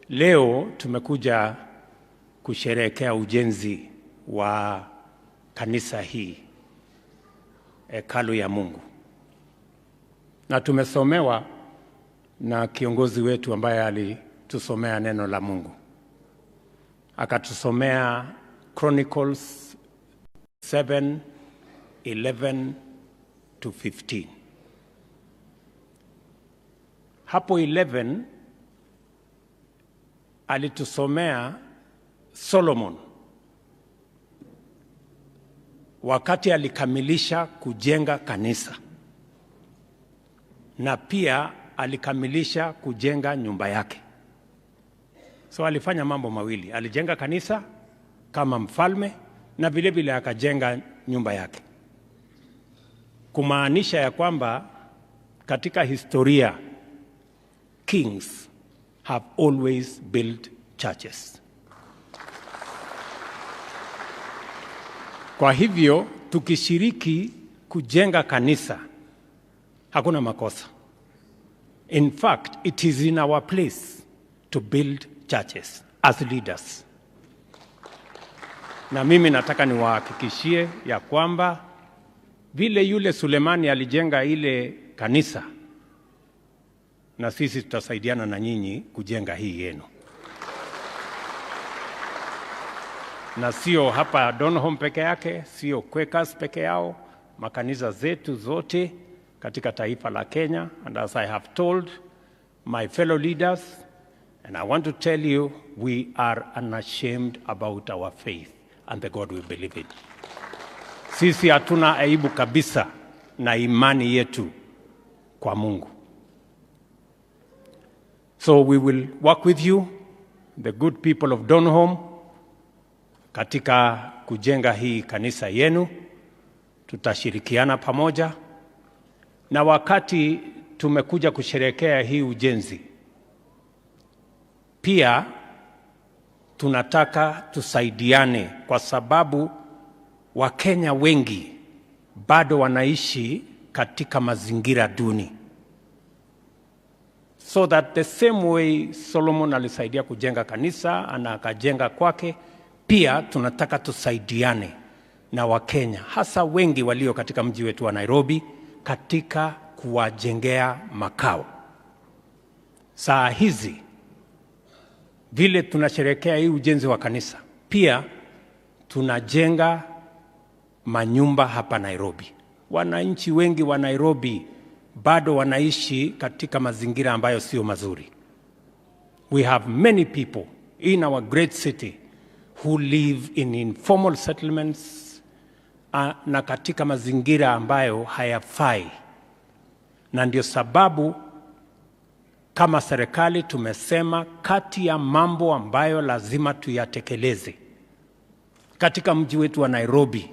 Leo tumekuja kusherehekea ujenzi wa kanisa hii, hekalu ya Mungu, na tumesomewa na kiongozi wetu ambaye alitusomea neno la Mungu, akatusomea Chronicles 7:11 to 15. Hapo 11 alitusomea Solomon wakati alikamilisha kujenga kanisa na pia alikamilisha kujenga nyumba yake. So alifanya mambo mawili, alijenga kanisa kama mfalme na vile vile akajenga nyumba yake, kumaanisha ya kwamba katika historia kings have always built churches. Kwa hivyo tukishiriki kujenga kanisa hakuna makosa. In fact, it is in our place to build churches as leaders. Na mimi nataka niwahakikishie ya kwamba vile yule Sulemani alijenga ile kanisa, na sisi tutasaidiana na nyinyi kujenga hii yenu, na sio hapa Donholm peke yake, sio Quakers peke yao, makanisa zetu zote katika taifa la Kenya. And as I have told my fellow leaders, and I want to tell you, we are unashamed about our faith and the God we believe in. Sisi hatuna aibu kabisa na imani yetu kwa Mungu. So we will work with you, the good people of Donholm, katika kujenga hii kanisa yenu. Tutashirikiana pamoja, na wakati tumekuja kusherehekea hii ujenzi, pia tunataka tusaidiane, kwa sababu Wakenya wengi bado wanaishi katika mazingira duni, so that the same way Solomon alisaidia kujenga kanisa na akajenga kwake, pia tunataka tusaidiane na Wakenya, hasa wengi walio katika mji wetu wa Nairobi, katika kuwajengea makao. Saa hizi vile tunasherehekea hii ujenzi wa kanisa, pia tunajenga manyumba hapa Nairobi. Wananchi wengi wa Nairobi bado wanaishi katika mazingira ambayo sio mazuri. We have many people in our great city who live in informal settlements na katika mazingira ambayo hayafai, na ndio sababu kama serikali tumesema kati ya mambo ambayo lazima tuyatekeleze katika mji wetu wa Nairobi